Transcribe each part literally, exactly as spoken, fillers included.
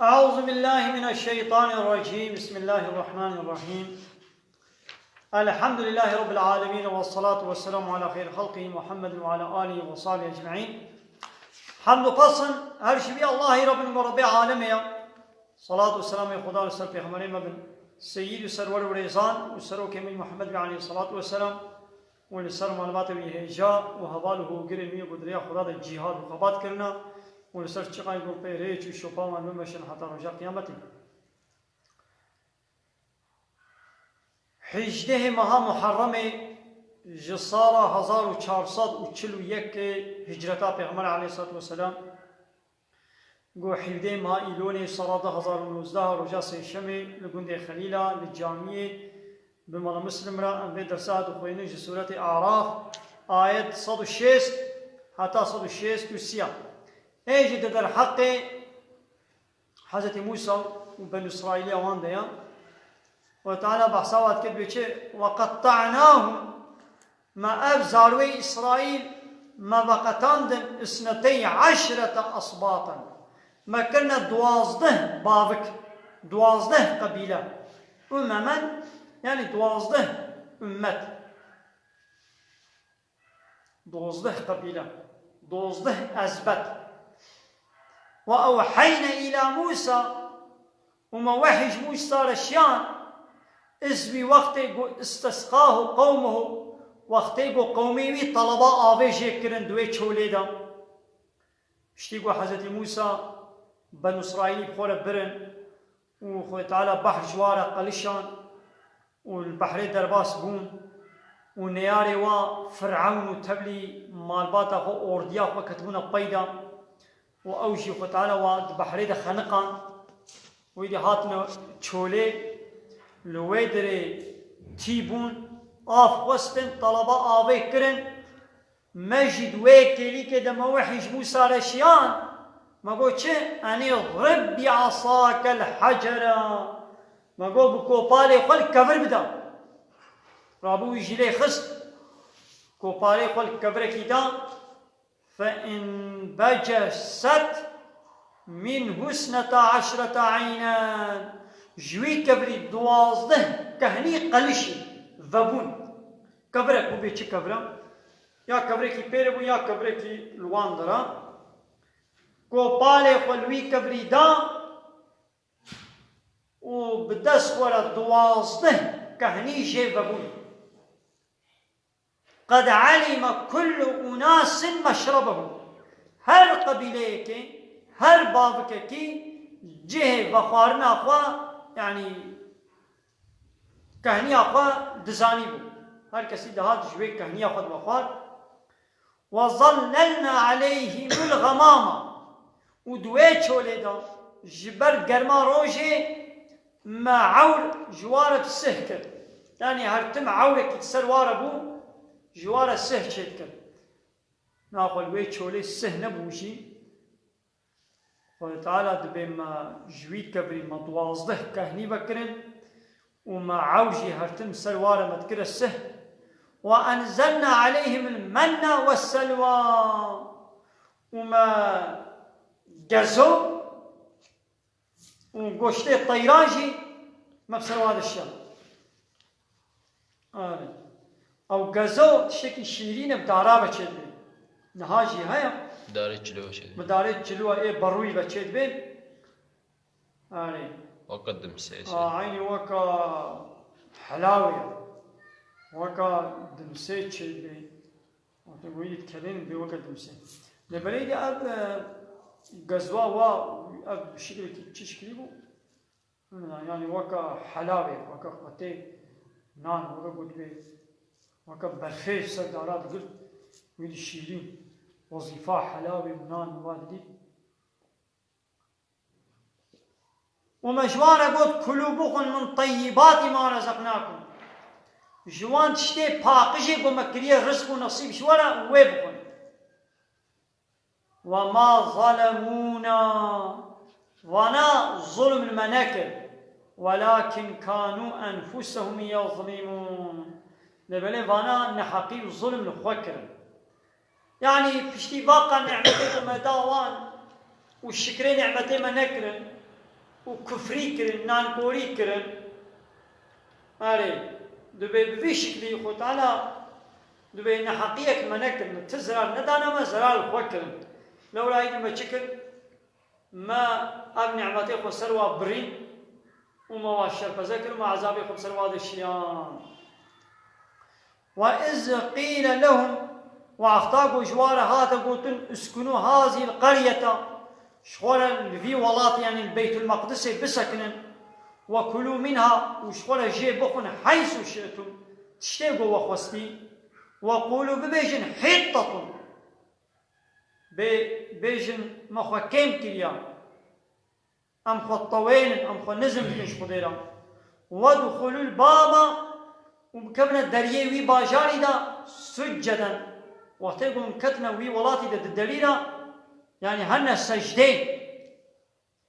أعوذ بالله من الشيطان الرجيم. بسم الله الرحمن الرحيم. الحمد لله رب العالمين، والصلاة والسلام على خير خلقه محمد وعلى آله وصحبه أجمعين. Hemd û pesn her ji vî Allahî re bin, Rebbê alemê ye. Salat û selamê Xuda li ser pêxemberê me bin, seyyîd û serwer û rêzan û serokê min Muhammed ve aleyhissalatu vesselam û li ser malbata wî hêja û heval û hogirên wî ku di rêya Xuda de cîhad û xebat kirine û li ser çiqayê ku pê rêç û şopa wan bimeşin heta roja qiyametê. Hêjdehê meha Muharremê ji sala hezar û çar sed û çil û yekê hicreta Pêxember aleyhissalatu vesselam, ku hevdehê meha Îlonê sala du hezar û nozdeh roja sêşemê li gundê Xelîla li camiyê bi Mela Muslim re em vê dersa dixwînin ji Sûretê Araf, ayet sed û şêst heta sed û şêst û sê. Ê jî di derheqê Hezretî Mûsa û Benî Îsraîliya wan de ya. Xwedê Teala behsa wan dike, dibê çi? "Ve qetta'nahum", me ev zarwê Îsraîl me veqetandin, "isnetey eşrete esbaten", me kirine duwazdeh bavik, duwazdeh qebîle. Umemen, yanî duwazdeh ummet. Dozdeh qebîle, dozdeh ezbet. "Ve ewheyne îla Mûsa", û me wehî ji Mûsa re şiyan, "iz wî wextê ku istesqahu qewmuhu", wextê ku qewmê wî teleba avê jê kirin di wê çolê de. Piştî ku Hezretî Mûsa Benî Îsraîlî bi xwe re birin, û Xwedê Teala behr ji wa re qelişand û li behrê derbas bûn û neyarê wa Firewn û tevlî malbata xwe, ordiya xwe ketibûne peyda û ew jî Xwedê Teala wa di behrê de xeniqand. Wî dî hatine çolê, li wê derê tî bûn, av xwestin, teleba avê kirin. Me jî di wê kêlîkê de me wehî ji Mûsa re şiyan. Me got çi? "Enê rib bi esakel hecera." Me got bi kopalê xwe li kevir bide. Rabû wî jî lê xist. Kopalê xwe li kevirekî da. "Fe inbecaset minhu isneta eşrete eynen." Ji wî kevirî duwazdeh kehnî qelişî vebûn. Kevirek bû, bê çi kevir e? Ya kevirekî pêre bû, ya kevirekî li wan dera. Kopalê xwe li wî kevirî da û bi dest xwe re duwazdeh kehnî jê vebûn. "Qed alime kullu unasin meşrebehum." Her qebîleyekê, her bavikekî cihê vexwarina xwe, yanî kehniya xwe dizanîbû. Her kesî dihat ji wê kehniya xwe divexwar. "Ve zellelna aleyhimul gamama." Û di wê çolê de ji ber germa rojê me ewr ji wa re bi sih kir. Yanî her tim ewrekî di ser wa re bû, ji wa re sih çêdikir. Naxwe li wê çolê sih nebû jî, Xwedê Teala dibê me ji wî kevirî me duwazdeh kehnî vekirin û me ewr jî her tim ser wa re me dikire sih. "Ve enzelna aleyhimul menna vesselwa." Û me gezo û goştê teyran jî me bi ser wa de şiyan. Arê. Ew gezo tiştekî şîrîn e, bi dara ve çêdibê. Niha jî heye. Darê çilo ve çêdibê. Bi darê çilo ê berûyî ve çêdibê. Arê. Weke dimsê. A, eynî weka helawê. Weka dimsê çêdibê. Weke wî kelên bê weke dimsê. Lê belê de ev, e, gezwa wa, ev şikilekî çi şikilî bû? Yanî weke helavê, weke qutê nan, weke gotbê, weke berfê ser dara digirt, wî di şîrîn, wezîfa helavê û nan wa didît. Û me ji wan re got, "Kulû bixwin min teyyîbatî ma rezeknakum." Ji wan tiştê paqijê ku me kiriye rizq û nesîb ji we re, wê bixwin. "Ve ma zalemûna", vana zulm li me nekir, "welakin kanû enfusehum yezlimûn." Lê belê vana neheqî û zulm li xwe kirin. Yanî piştî vaqa nîmetê ku me da wan û şikrê nîmetê me nekirin, û kufrî kirin, nankorî kirin. Erê, dibê bi vî şiklî Xwe Teala dibê neheqiyek me nekirin, ti zerar nedane me, zerar li xwe kirin. Lewra êdî me çi kir? Me ev nîmetê xwe ser wa birîn û me wa şerpeze kir û me ezabê xwe bi ser wa de şiyan. Ve iz qîle lehum, wexta ku ji wa re hate gotin, uskunu hazihil qeryete, ji xwe re li vî welatê, yanî li Beytul Meqdisê bisekinin, ve kulû minha, û ji xwe re jê bixwin, heysu şi'tum, tiştê ku we xwestî, ve qûlû, bibêjin, hittetun, bê, bêjin, me xwe kêm kiriya. Em xwe tewênin, em xwe nizm dikin ji Xwedê re. Wedxulul baba, û bikevine deriyê wî bajarî de succeden. Wextê ku hûn ketine wî welatî de di derî de, yanî hene secdê.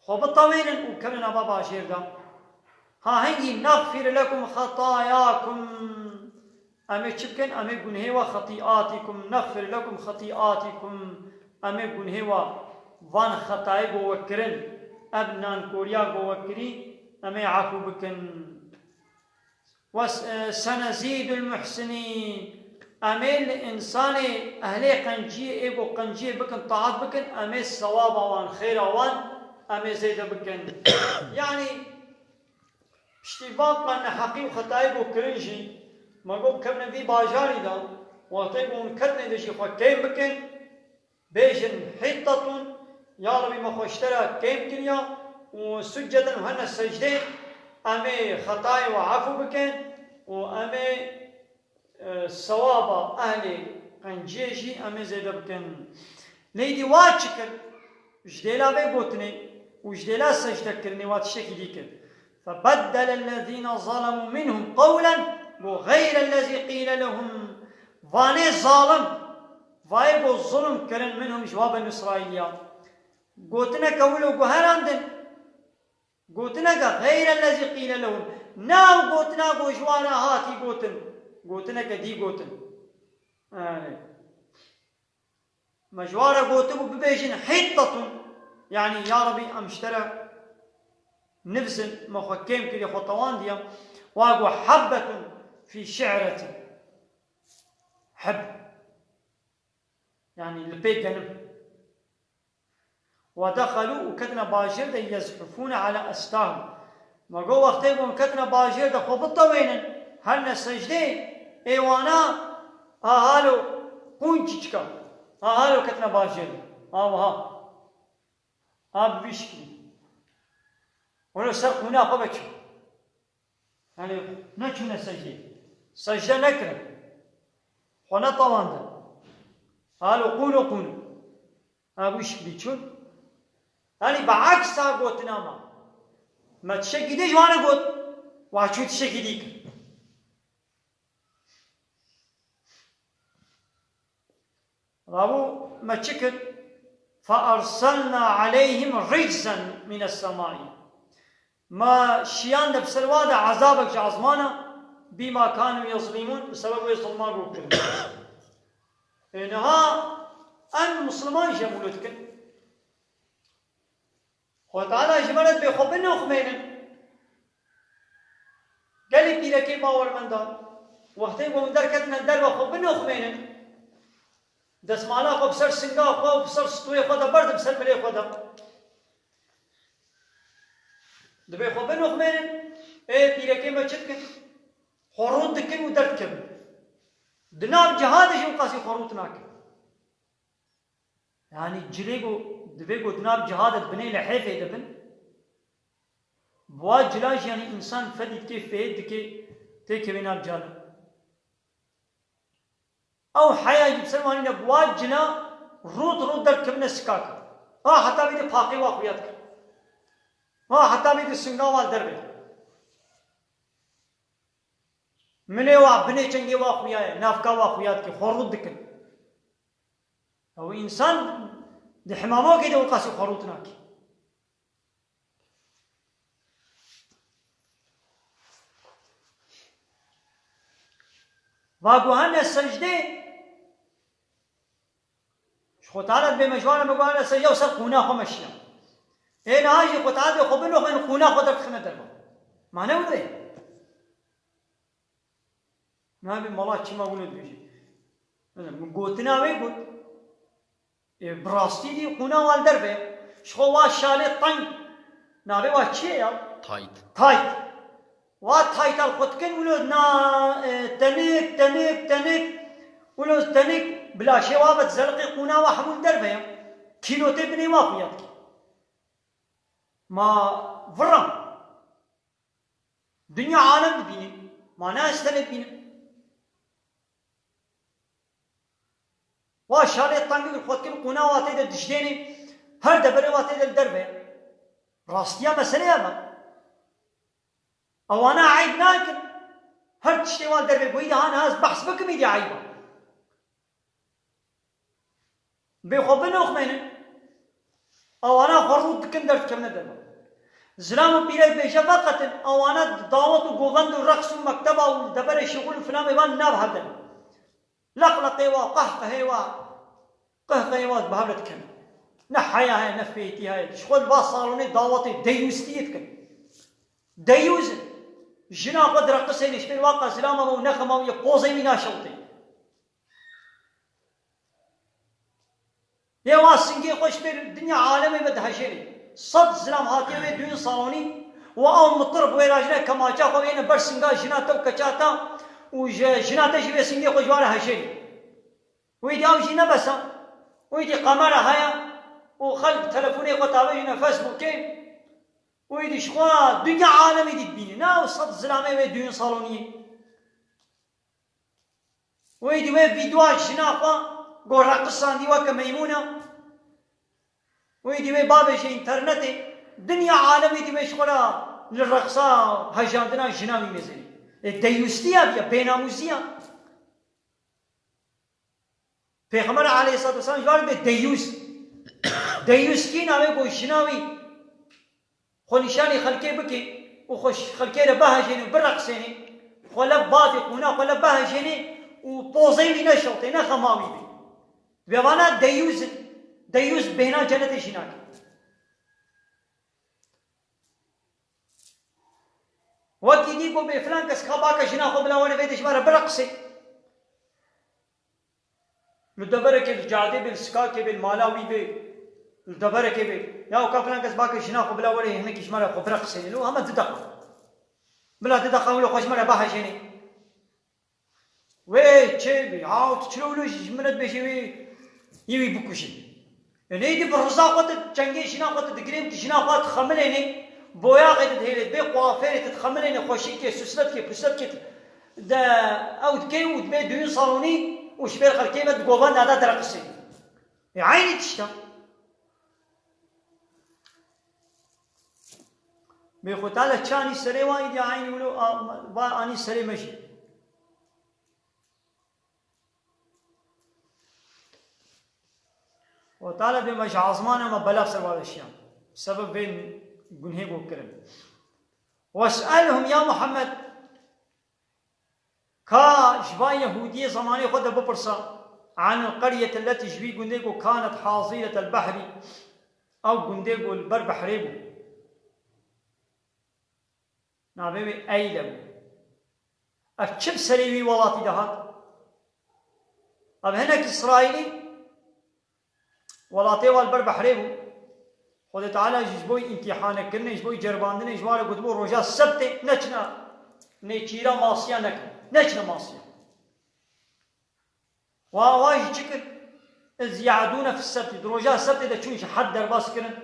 Xwe bitewênin û kevine nava bajêr de. Ha hingî, nexfir lekum xetayakum. Em ê çi bikin? Em ê gunhê we, xetîatikum, nexfir lekum xetîatikum, em ê gunhê we, van xetayê ku we kirin, ev nankoriya ku we kirî, em ê efû bikin. Ve s-, e, senezîdul muhsinîn, em ê li însanê ehlê qenciyê, ê ku qenciyê bikin, taat bikin, em ê sewaba wan, xêra wan, em ê zêde bikin. Yanî, Piştî van neheqî û xetayê ku kirin jî, me got, bikevine vî bajarî de, wextê ku hûn ketine de jî xwe kêm bikin, bêjin, hittetun, ya Rebî, me xwe ji te re kêm kiriya, û succeden, û hene secdê, em ê xetayê we efû bikin û em ê e, sewaba ehlê qenciyê jî em ê zêde bikin. Lê dî wa çi kir? Ji dêla vê gotinê û ji dêla secde kirinê wa tiştekî dî kir. Febeddele ellezîne zalemû minhum qewlen, got, xeyrellezî qîle lehum. Vanê zalim, vayê got zulm kirin, minhum, ji wa Benî Îsraîliya. Gotineke wilo guherandin, Gotineke xeyrellezî qîle lehum. Ne ew gotina ku ji wan re hatî gotin. Gotineke dî gotin. Erê. Me ji wan re gotibû bibêjin hittetun. Yanî, ya Rebî, em ji te re nivsin, me xwe kêm kiriye, xwe tewandiye. Wa got hebbetun fî şi'retin. Heb. Yanî, lipê genim. Ve dexelû, û ketine bajêr de, yezhifûne ala estahum. Me got, wextê ku hûn ketine bajêr de xwe bitewênin, herne secdê, ê wana, ha halo qûn çiçika. Ha halo ketine bajêr de. Ha wiha. Ha bi vî şiklî. Welo ser qûna xwe veçû. Yanî neçûne secdê. Secde nekirin. Xwe netewandin. Halo qûno qûno. Ha, bu şiklî çûn. Yanî bi eksa gotina me. Me tiştekî dî ji wan re got. Wa çû tiştekî dî kir. Rabû me çi kir? Fe erselna aleyhim riczen mines semai. Me şiyan de bi ser wa de ezabek ji ezmana, bîma kanu yezlîmûn, bi sebeb wê zilma ku kirin. Ê niha em Misliman jî em wilo dikin. Xwe Teala ji me re dibê xwe binoxmênin. Gelê pîrekê bawermendan, wextê ku hûn derketine derve xwe binoxmênin, desmala xwe bi ser singa xwe û bi ser stûyê xwe de berdin, bi ser milê xwe de. Dibê xwe binoxmênin, ê pîrekê me çi dikin? Xwe rût dikin û derdikevin. Di nav cihadê jî ew qasî xwe rût nakin. Yanî cilê ku, divê ku di nav cihadê di binê lehêfê de bin, bi wa cila jî, yanî însan fedî dikê, fêt dikê, têkevê nav cihadê. Ew heya jî bi ser wan nîne, bi wa cila rût rût derdikevine sikak. Ha heta vê de paqê wa xuya dike. Ha heta vê de singa wa li derve. Milê wa, binê çengê wa xuya ye, navka wa xuya dike, xwe rût dikin. Ew însan di hemamokê de wekasî xwe rût nake. Va guhane secdê, ji xwe Teala dibê me ji wan re, me guhane secdê, ew ser qûna xwe meşiya. Ê niha jî xwe tadê xwe binoxin, qûna xwe derdixine derve. Ma ne wilo ye? Nabê mala çima wilo dibêje? Min gotina wê got. Ê, bi rastî dî qûna wan derve. Ji xwe wa şalê teng. Navê wa çi ye ya? Tayt. Tayt. Wa tayta li xwe dikin, wilo na, e, tenik, tenik, tenik. Wilo tenik, bi laşê wa ve dizeliqê qûna wa hemû derve ya. Kîlotê binê wa xuya dike. Ma vira. Dinya alem dibîne. Ma ne ez tenê dibînim. Wa şalê tengî li xwe dikin, qûna wa tê de dijdênê, her deverê wa tê de li derve. Rastiya meselê ev e. Ewana eyb nakin. Her tiştê wa li derve goyî de han ez behs bikim, îdî eyb e. Bê xwe binoxmênin. Ewana xwe rût dikin, derdikevine derve. Zilam û pîrek bêje veqetin, ewana dawet û govend û reqs û mekteba û deverê şixul û filan ê van nav hev de ne. Leqleqê wa, qehqehê wa, qehqehê wa bi hev re dikevin. Ne heya heye, ne fêtî heye. Ji xwe li va salonê dawetê deyûstiyê dikin. Deyûz in. Jina xwe direqisêne, ji pêr wa qe zilama me û nexema wî ye, pozê wî naşewitê. Lê wa singê xwe ji pêr dinya alemê ve dihejêne. Sed zilam hatiye wê duyun salonî û ew mitir bi wê re jine kemaça xwe êne ber singa jina te û keça te û ji jina te jî vê singê xwe ji wan re hejêne. Wê dî ew jî nebesa. Wê dî kamera heye û xelk telefonê xwe tavêjine Facebookê. Wê dî ji xwe dinya alemê dî dibîne. Ne ew sed zilamê wê duyun saloniyê. Wê dî wê vîdyoa jina xwe go reqisandî weke meymûna. Wê dî wê bavêje înternetê. Dinya alemê dî wê ji xwe re li reqsa hejandina jina wî mêzênê. Ê deyûstiya viya, bênamûziya. Pêxember aleyhissalatu vesselam ji wan bê deyûs. Deyûs kî navê ku jina wî xwe nîşanî xelkê bike û xwe ş-, xelkê re bihejêne û bireqsêne, xwe le bavê qûna xwe le bihejêne û pozê wî neşewtê, ne xema wî bê. Divê vana deyûs in. Deyûs bêhna cenetê jî nake. Wekî dî ku bê filan kes ka bake jina xwe bila were vê dê ji me re bireqsê. Li deverekê, li cadê bê, li sikakê bê, li mala wî bê, li deverekê bê. Ya ka filan kes bake jina xwe bila were hinekî ji me re xwe bireqsêne. Lo hema du deqa. Bila du deqa wilo xwe ji me re bihejêne. Wê çê bî, ha, tu çilo wilo ji min re dibêjî wê, yê wî bikujî. Ê, neydi bi riza xwe tu çengê jina xwe tu digirê û tu jina xwe tu xemilênê, boyaxê tu dihêlê, dibê kuafêrê tu dixemilênê, xweşîkê, susletkê, pusetkê tu de ew dikê û dibê duyun salonî û ji ber xelkê ve digovenda de direqisê. Ê, eynî tişt e. Bê xwe tale çanî serê wan îdî eynî wilo a-, va anî serê me jî. Xwe Teala bê me ji azmana me belav ser wa veşiyan. Sebeb vê gunhê ku kirin. Wes'elhum ya Muhammed, ka ji van Yehûdiyê zemanê xwe de bipirsa, anil qeryeti lletî, ji vî gundê ku kanet haziretel behrî, ew gundê ku li ber behrê bû. Navê wê Eyle bû. Ev çi bi serê wî welatî de hat? Ev hinek Îsraîlî welatê wan li ber behrê bû. Xwedê Teala jî ji bo îmtîhanekirinê, ji bo ceribandinê ji wan re gotibû roja sebtê neçine nêçîra masiya nekin. Neçine masiya. Wa, wa jî çi kir? Iz ya'dûne fis sebtî. Di roja sebtê de çûn ji hed derbas kirin.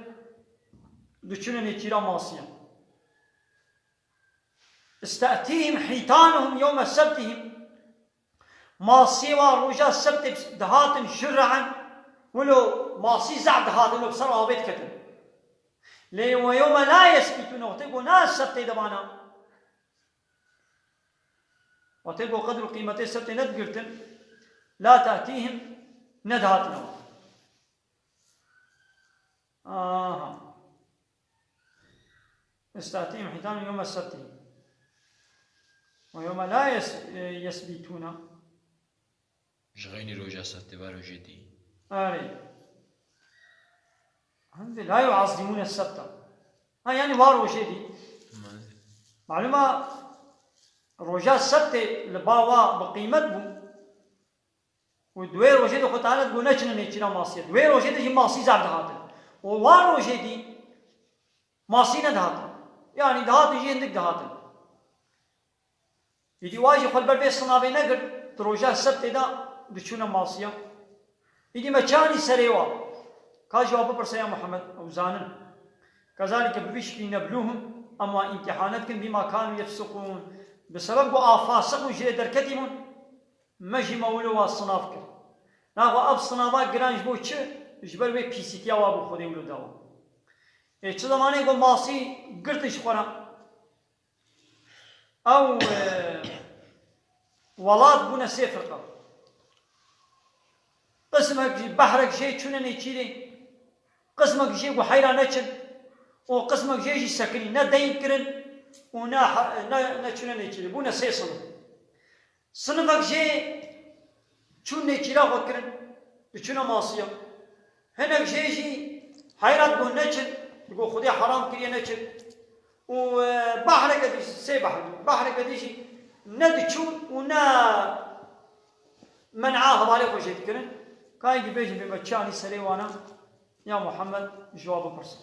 Diçûne nêçîra masiya. Iste'tîhim hîtanuhum yewme sebtihim. Masiyê wa roja sebtê dihatin şur'en. Wilo masî zehf dihatin, wilo bi ser avê diketin. Lê we yewme la yesbitûne, wextê ku ne sebtê de bana. Wextê ku qedr û qîmetê sebtê nedigirtin, la te'tîhim, nedihatine wan. Aha. Iste'tîhim hîtanuhum yewme sebtihim. Ve yewme la yes-, e, yesbitûne. Ji xeynî roja sebtê ve rojê dî. Erê. Hemdî la yuazimûne sebta. Ha, yanî wa rojê dî. Malûm a roja sebtê li ba wa bi qîmet bû. Û di wê rojê de Xwe Teala digot neçine nêçîra masiya. Di wê rojê de jî masî zaf dihatin. Û wa rojê dî masî nedihatin. Yanî dihatin jî hindik dihatin. Îdî wa jî xwe li ber vê sinavê negirt, di roja sebtê de diçûne masiya. Îdî me çi anî serê wa? Ka ji wa bipirse ya Muhammed, ew zanin. Kezalike bi vî şiklî nebluhum, em wan îmtîhane dikin bîma kanu yefsiqûn. Bi sebeb ku a fasiq û ji rê derketî bûn, me jî me wilo wa sinav kir. Naxwe ev sinava giran ji bo çi? Ji ber wê pîsîtiya wa bû Xwedê wilo dawa. Ê çi zemanê ku masî girtin ji xwe re, Ew, e, welat bûne sê firqa. Qismek jî behrek jê çûne nêçîrê, qismek jê ku heyra neçin û qismek jê jî sekinî, ne deyn kirin û ne he-, ne, ne çûne nêçîrê. Bûne sê sinif. Sinifek jê çûn nêçîra xwe kirin, diçûne masiya. Hinek jê jî heyra digot neçin, digot Xwedê heram kiriye neçin. Û, e, behreke dî, sê behr bû. Behreke dî jî ne diçûn û ne men'a hevalê xwe jê dikirin. Kayekî bêjin bê me çi anî serê wana, ya Muhammed, ji wa bipirsin.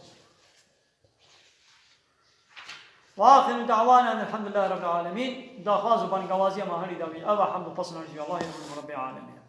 وآخر دعوانا أن الحمد لله رب العالمين. Daxwaz û bangawaziya me herî dawî ev e, hemd û pesna ji Allahê Rebbê Alemîn.